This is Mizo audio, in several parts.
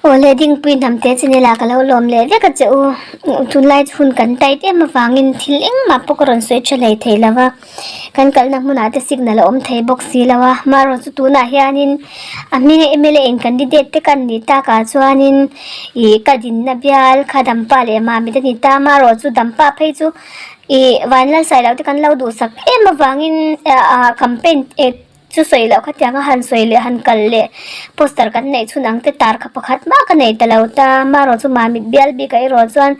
Awle Dingpui hnamte chinela ka lo lawm leh vek a che u. Tunlai chu hun kan tight em avangin thil engmah pawh ka rawn sawi tha hlei thei lo va, kan kalna hmunah te signal a awm thei bawk si lo a. Marawh chu tunah hianin a hminga mla in candidate te kan nih takah chuanin ih ka dinna bial kha Dampa leh Mamit a ni ta. Marawh chu Dampa phei chu ih Vanlalsailo te kan lo duhsak em avangin ah campaign Chu sawi loh khatiang a han sawi leh han kal leh poster kan neih chhun ang te tar kha pakhat mah ka nei ta lo ta amaherawh chu mamit bial bik ah erawh chuan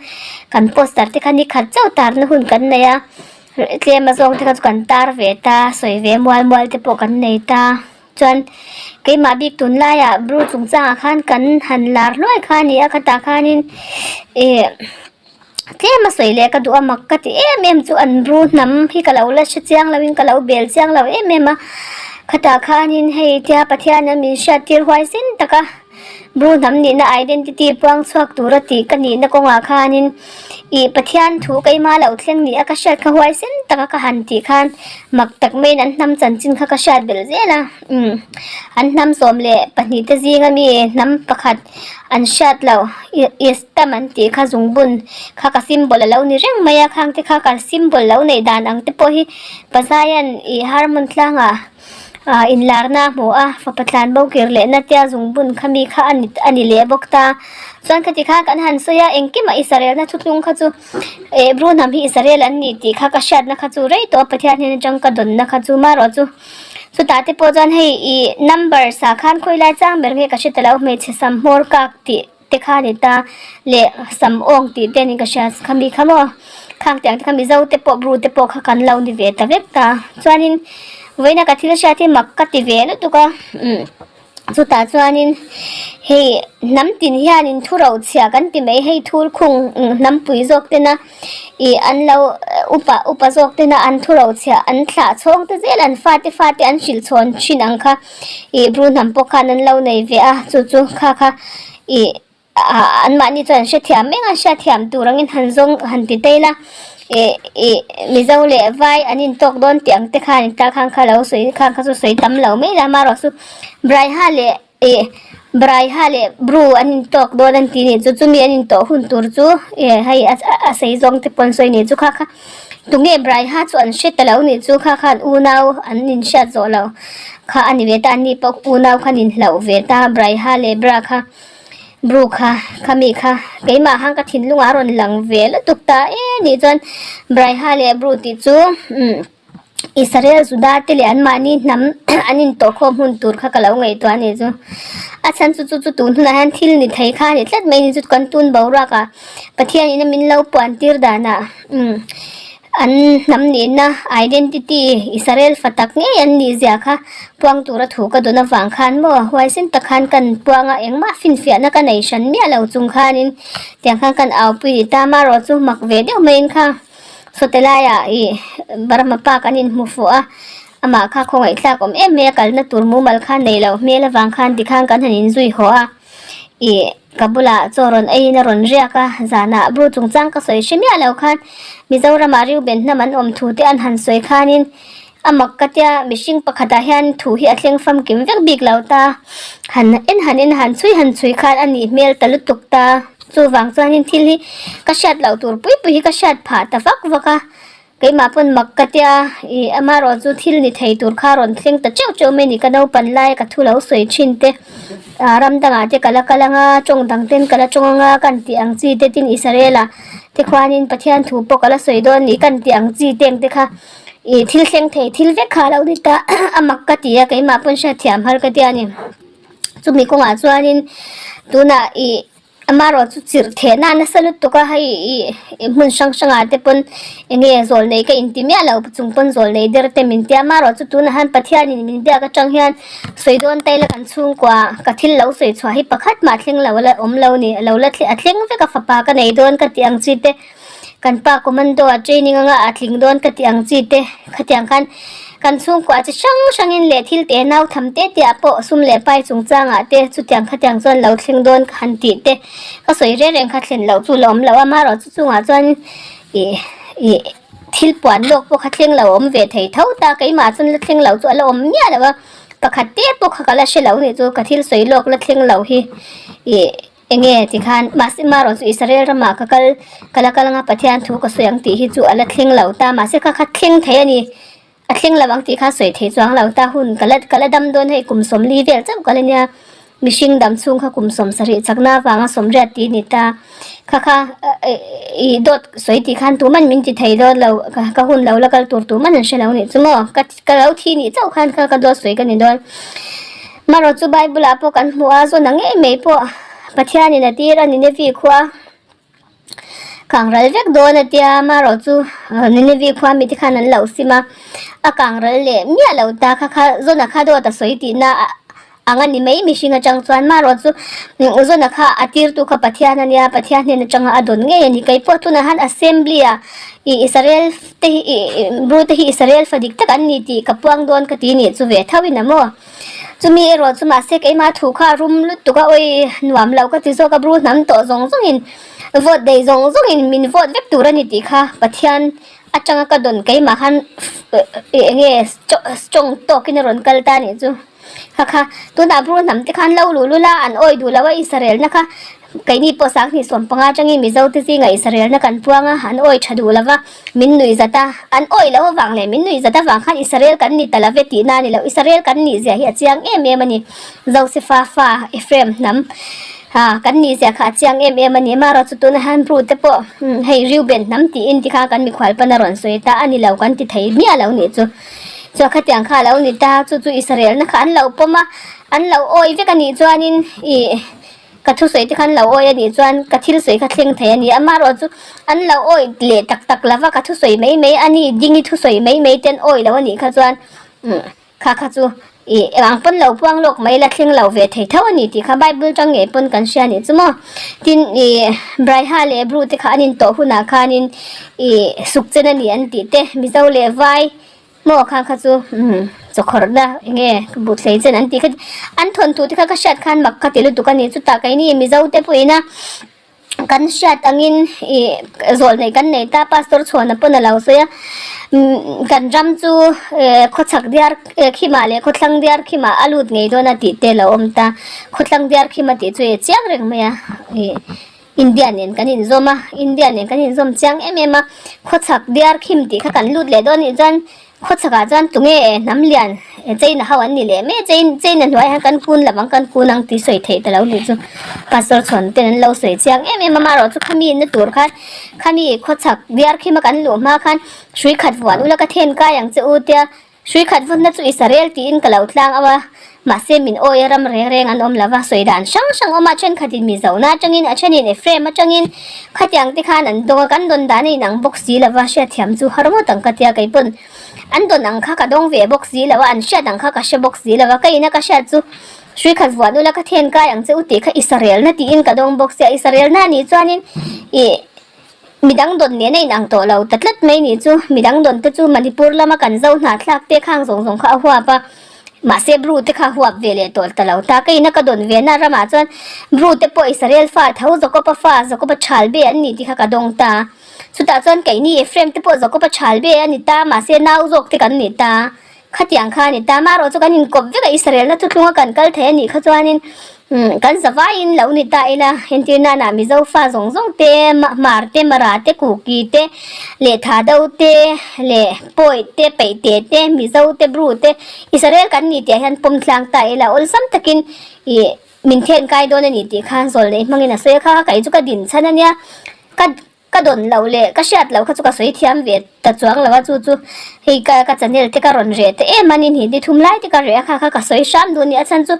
kan poster te kha ni khat chauh tar na hun kan nei a tlem a zawng te kha chu kan tar ve ta sawi ve mual mual te pawh kan nei ta chuan keimah bik tunlai ah bru chungchang ah khan kan han lar hluai kha a ni a khatah khanin ih. Tlem a sawi leh ka duh a mak ka ti em em chu an bru hnam hi ka lo la hre chiang lo in ka lo bel chiang lo em em a khatah khanin hei tia Pathian an min hriat tir huai sin tak a bru hnam nihna identity puang chhuak tur a tih ka nihna kawngah khanin ih Pathian thu keima lo thleng ni a ka hriat kha huai sin tak a ka han tih khan mak tak maiin an hnam chanchin kha ka hriat belh zel a umm an hnam 12 te zinga mi hnam pakhat an hriat loh Istam an tih kha zungbun kha ka symbol a lo ni reng mai a khang te kha ka symbol lo neih dan ang te pawh hi Pazaian ih Harmon tlangah ah inlarna a hmu a fapa tlan bo kir lehna tia zungbun kha mi kha a ni a ni leh bawk ta chuan khati khan kan han sawi a engkimah Israel-na thuthlung kha chu eh Bru hnam hi Israel an ni tih kha ka hriatna kha chu rei tawh a Pathian hnen atang ka dawnna kha chu marawh chu chutah te pawh chuan hei ih number sa khan khawilai chang ber nge ka hre ta lo hmeichhe sam hmawr kak tih. te kha a ni ta leh sam awng tih te a ni ka hria kha mi kha maw khang tiang te kha mizo te pawh bru te pawh kha kan lo ni ve ta vek ta chuanin vawiina ka thil hriat hi mak ka ti ve lutuk a umm chutah chuanin hei hnam tin hianin thu ro chhia kan ti mai hei thul khung hnampui zawk tena ih an lo upa upa zawk tena an thu ro chhia an thlah chhawng te zel an fate fate an hrilh chhawn thin ang kha. Ih bru hnam pawh khan an lo nei ve a chu chu kha kha ih ah anmahni chuan an hrethiam mek a hriatthiam tur angin han zawng han ti daih la ih ih mizo leh vai an intawk dawn tih ang te khan ta khan kha lo sawi khang kha chu sawi tam lo mai la amaherawh chu braiha leh ih braiha leh bru an intawk dawn an ti nih chu chumi an intawh hun tur chu ih hei a sei zawng te pawh an sawi nih chu kha kha. Tunge Braiha chu an hre ta lo nih chu kha khan unau an inhriat zawh lo kha a ni ve ta, ani pawh unau khan inhlauh ve ta Braiha leh Bra kha Bru kha kha mi kha keimah khan ka thinlungah a rawn lang ve lutuk ta e nih chuan Braiha leh Bru tih chu umm Israel Juda te leh anmahni hnam an intawhkhawm hun tur kha ka lo ngaihtuah a nih chu a chhan chu chu chu tun hunah hian thil ni thei kha a ni tlat mai ni chu kan tun boruak ah. Pathian ina min lo puan tir danah umm an hnam nihna identity Israel fa tak ngei an nih zia kha puang tura thu ka dawn avang khan maw huaisen tak khan kan puang a engmah finfiahna ka nei hran miah lo chung khanin tiang khan kan aupui ni ta marawh chu mak ve deuh maiin kha sawte laiah ih Burma pa kan inhmu fuh a amah kha khawngaihthlak awm em mai a kalna tur mumal kha nei loh hmel avang khan tikhan kan han inzui haw a. Ih, ka bulah chaw rawn eiin a rawn riak a, zanah bru chungchang ka sawi hre miah lo khan Mizoramah Reuben hnam an awm thu te an han sawi khanin a mak ka tia mihring pakhatah hian thu hi a thleng famkim vek bik lo ta, han en han en han chhui han chhui khan a nih hmel ta lutuk ta, chuvang chuanin thil hi ka hriat loh tur pui pui hi ka hriat phah ta vak vak a. Keimah pawn mak ka tia, ih amaherawh chu thil ni thei tur kha rawn thleng ta teuh teuh mai a ni. Ka naupan lai ka thu lo sawi thin te, ah ram dangah te ka la kal anga, tawng dang ten ka la tawng anga kan tih ang chi te tin Israel-a te khuanin Pathian thu pawh ka la sawi dawn ni kan tih ang chi te ang te kha ih thil thleng thei thil vek kha a lo ni ta a mak ka ti a, keimah pawn hriatthiam har ka tia a ni. Chumi kawngah chuanin tunah ih. Amaherawh chu chirh thehna a nasa lutuk a, hei ih hmun hrang hrangah te pawn eng nge zawl nei ka inti miah lo chung pawn zawl nei der te min tia amaherawh chu tunah hian Pathianin min biak atang hian sawi dawn ta ila kan chhungkua ka thil lo sawi chhuah hi pakhat mah thleng lo la awm lo ni lo la a thleng vek a fapa ka nei dawn ka tih ang chi te Kan pa commando a training anga a tling dawn ka tih ang chi te khatiang khan kan chhungkua chi hrang hrangin leh thil te nau tham te te ah pawh sum leh pai chungchangah te chutiang khatiang chuan lo thleng dawn ka han tih te ka sawi reng reng kha thlen loh chu la awm lo a amaherawh chu chungah chuan ih ih thil puan lawk pawh kha thleng lo a awm ve thei tho ta keimah chuan la thleng lo chu a la awm miah lo a pakhat te pawh kha ka la hre lo nih chu ka thil sawi lawk la thleng lo hi ih. Enge tikhan mahse marawh chu Israel ramah ka kal ka la kal anga Pathian thu ka sawi ang tih hi chu a la thleng lo ta mahse kha kha thleng thei a ni. A thleng lo ang tih kha sawi thei chuang lo ta hun ka la ka la dam dawn hei kum sawmli vel chauh ka la nia mihring dam chhung kha kum sawm sarih chakna avanga sawmriat tih a ni ta kha kha ih dawt sawi tih khan tuman min ti thei dawn lo ka hun lo la kal tur tuman an hre lo nih chu maw ka ka lo thi nih chauh khan kha ka dawt sawi ka ni dawn marawh chu bible ah pawh kan hmu a zawn ang ngei mai pawh Pathianin a tir a Ninevi khua. Kang ral vek dawn a tia amaherawh chu Nineveh khua mite khan an lo sim a, a kang ral leh miah lo ta kha kha Zona kha dawt a sawi tihna ang a ni mai mihring atang chuan amaherawh chu Zona kha a tirtu kha Pathian a nia Pathian hnen atanga a dawn ngei a ni kei pawh tunah han assembly ah ih Israel te hi ih Bru te hi Israel fa dik tak an ni tih ka puang dawn ka ti nih chu ve tho in a maw. Chumi erawh chu mahse keimah thu kha a rum lutuk a awi nuam lo ka ti zawk a bru hnam tawh zawng zawngin vote nei zawng zawngin min vote vek tur a ni tih kha Pathian atanga ka dawn keimah khan eng nge strong tawkin a rawn kal ta a nih chu kha kha tunah bru hnam te khan lo luh lul a an awi duh lo a Israel na kha Keini pawh sanghnih 15 atangin Mizo te zingah Israelna kan puang a, an awi tha duh lova, min nuih zat a, an awi loh avang leh min nuih zat avang khan Israel kan ni ta love tihna a ni lo, Israel kan nih zia hi a chiang em em a ni. Josefa fa Ephraim hnam kan nih zia kha a chiang em em a ni. Amaherawh chu tunah hian Bru te pawh hei Reuben hnam tiin tikha kan mikhual pan a rawn sawi ta a ni lo kan ti thei miah lo nih chu. Chuan khatiang kha a lo ni ta, chu chu Israelna kha an lo pawm a, an lo awi vek a nih chuanin ih. Ka thusawi te khan lo awi a nih chuan ka thil sawi kha thleng thei a ni. Amaherawh chu an lo awi leh tak tak lova ka thusawi mai mai a ni, dingi thusawi mai mai te an awi lo a nih kha chuan kha kha chu ih engang pawn lo puang lawk mai la thleng lo ve thei tho a ni tih kha Bible tang ngei pawn kan hria a nih chu maw. Tin ih Braiha leh Bru te kha an intawh hunah khanin ih sukchen a ni an tih te Mizo leh Vai Maw kha kha chu umm chawkhawrhna enge buthlei chen an tih kha an thawnthu te kha ka hriat khan mak ka ti lutuk a ni chutah keini Mizo te pawhin a kan hriat angin ih zawlneih kan nei ta pastor chhuana pawn a lo sawi a umm kan ram chu eh khawchhak diar khimah leh khawthlang diar khimah a lut ngei dawn a tih te a lo awm ta khawthlang diar khim a tih chu e chiang reng mai a ih. India nen kan inzawm a, India nen kan inzawm chiang em em a, khawchhak diar khim tih kha kan lut leh dawn anih chuan khawchhak ah chuan tunge hnam lian China ho an ni leh mai a, China hnuai ah hian kan kun lovang kan kun ang tih sawi theih ta lo nih chu Pastor chhuan ten an lo sawi chiang em em a, amaherawh chu khami na tur khan khami khawchhak diar khim a kan luh hma khan hrui khat vuan ula ka then kai ang che u tia Hrui khat vutna chu Israel tiin ka lo tlang au a, mahse min awi a ram reng reng an awm lo va, sawi dan hrang hrang awm a, thenkhatin Mizona atangin, a thenin Ephraim atangin khatiang te khan an dawng a, kan dawn dan a inang bawk si lo va, hriatthiam chu har ngawt ang ka tia kei pawn an dawn ang kha ka dawng ve bawk si lo a, an hriat ang kha ka hre bawk si lo va, ka ina ka hriat chu hrui khat vuan ula ka then kai ang che u tih kha Israelna tiin ka dawng bawk sia, Israelna nih chuanin ih. Midang dawn nen a inang tawh lo ta tlat mai nih chu. Midang dawn te chu Manipur lama kan zo hnahthlak te khang zawng zawng kha a huap a, mahse Bru te kha a huap ve leh tawh ta lo ta. Ka ina ka dawn ve na ramah chuan Bru te pawh Israel fa tho Jakob-a fa Jakob-a thal be an ni tih kha ka dawng ta. Chutah chuan keini Ephraim te pawh Jakob-a thal be a ni ta, mahse nau zawk te kan ni ta. Khatiang kha a ni ta, marawh chu kan inkawp vek a, Israelna thuthlunga kan kal thei a nih kha chuanin kan zavaiin lo ni ta ila, entir nana Mizo fa zawng zawng te, Hmar te, Mara te, Kuki te, leh Thado te, leh Pawi te, Peihte te, Mizo te, Bru te, Israel kan ni tih ah hian pawm tlang ta ila, awlsam takin ih min then kai dawn a ni tih kha zawlneih hmangin a sawi a, kha kha kei chu ka din chhan a nia, ka. Ka dawn loh leh ka hriat loh kha chu ka sawi thiam ve ta chuang lo a, chu chu hei ka ka channel te ka rawn reh te em a ni hnih ni thum lai te ka reh a kha kha ka sawi hram duh a ni a chhan chu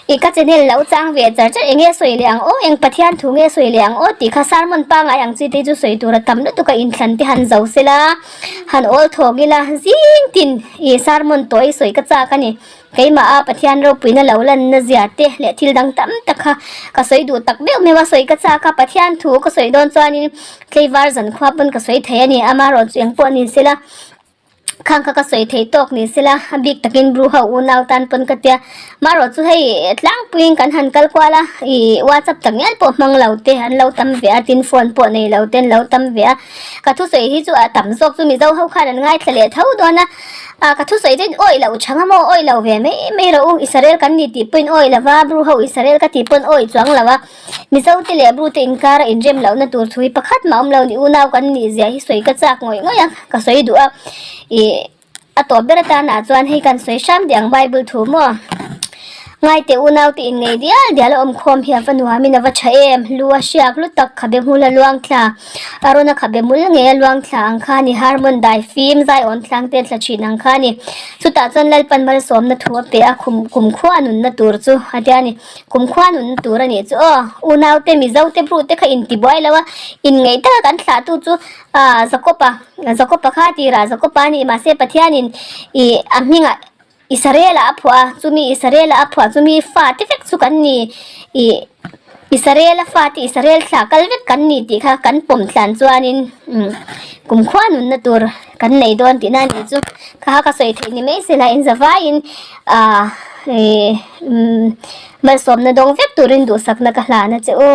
ih ka channel lo chang ve char char eng nge sawi leh ang aw eng Pathian thu nge sawi leh ang aw tih kha sermon pangngai ang chi te chu sawi tur a tam lutuk a inthlan te han zo sela han awl thawk ila zing tin ih sermon tawi sawi ka chak a ni. Keimah a Pathian ropuina lo lanna zia te leh thil dang tam tak kha ka sawi duh tak meuh meuh a, sawi ka chak a, Pathian thu ka sawi dawn chuanin tleivar zan khua pawn ka sawi thei a ni, amaherawh chu eng pawh ni sela khang kha ka sawi thei tawk ni sela a bik takin Bru ho unau tan pawn ka tia, amaherawh chu hei tlangpuiin kan han kal kual a, ih WhatsApp tak ngial pawh hmang lo te an lo tam ve a, tin phone pawh nei lo te an lo tam ve a, ka thusawi hi chu a tam zawk chu Mizo ho khan an ngaithla leh tho dawn a. Ah ka thusawi chu in awih loh chang a maw awih lo ve mai mai rawh u Israel kan ni tih pawhin awih lo va Bru ho Israel ka tih pawn awih chuang lo a Mizo te leh Bru te inkara inrem lohna tur thu hi pakhat mah awm lo ni unau kan nih zia hi sawi ka chak ngawih ngawih a ka sawi duh a ih A tawp ber atanah chuan hei kan sawi hram tih ang Bible thu maw? Ngaite unau te inngei dial dial a awmkhawm hi a va nuamin a va tha em? Lu a hriak lu tak khabe hmul a luang thla, Arona khabe hmul ngei a luang thla ang kha a ni, Harmon dai fim zaiawn tlang te thla thin ang kha a ni. Chutah chuan Lalpan malsawmna thu a pe a, khum kumkhua a nunna tur chu a tia a ni. Kumkhua nunna tur a nih chu aw. Unau te Mizo te Bru te kha intibuai lo a, inngeih taka kan thlahtu chu Ah, Jakob-a, Jakob-a kha tirah Jakob-a a ni, mahse Pathianin ih a hmingah Israel-a a phuah a, chumi Israel-a a phuah chumi fate vek chu kan ni, ih Israel-a fate Israel thla kal vek kan ni tih kha kan pawm tlan chuanin umm kumkhua nunna tur kan nei dawn tihna a nih chu. Kha kha ka sawi theih ni mai sela inzavaiin ah ih umm malsawmna dawng vek turin duhsakna ka hlan a che u.